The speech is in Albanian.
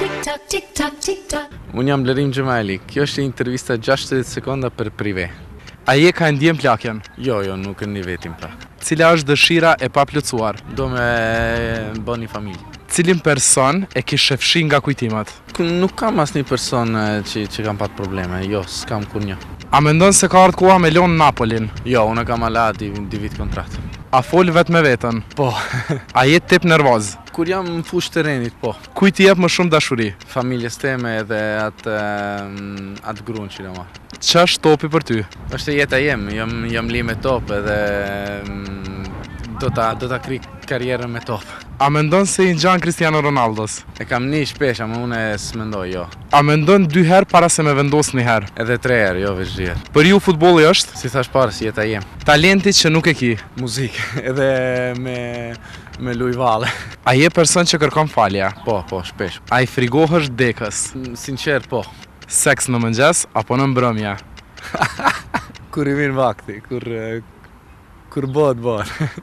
Tick tock, tick tock, tick tock. Unë jam Blerim Xhemajli. Kjo është intervista 60 sekonda për Prive. A je ka e ndjen plakjen? Jo, jo, nuk e ndi vetin plak. Cila është dëshira e paplotësuar? Do me bë një familje. Cilin person e kishe fshi nga kujtimet? Nuk kam asnjë person që, që kam pat probleme, jo, s'kam kurnjë. A mendon se ka ardhur koha me lon Napolin? Jo, unë kam ala dy, dy vit kontratë. A fol vet me veten? Po. A je tip nervoz? Kur jam në fushë terenit, po. Kujt i jep më shumë dashuri? Familjes teme edhe atë atë gruan që kam marrë. Ç'është topi për ty? Është jeta jem, jam jam li me top edhe do ta do ta kry karrierën me top. A mendon se i ngjan Cristiano Ronaldos? E kam ni shpesh, ama unë s'mendoj, jo. A mendon dy herë para se me vendos një herë? Edhe tre herë, jo veç dy herë. Për ju futbolli është? Si thash parë, si jeta jem. Talenti që nuk e ki? Muzikë, edhe me me luj valle. A je person që kërkon falje? Po, po, shpesh. A i frigohesh dekës? Sinqer, po. Seks në mëngjes apo në mbrëmje? Kur i vin vakti, kur kur bëhet bëhet.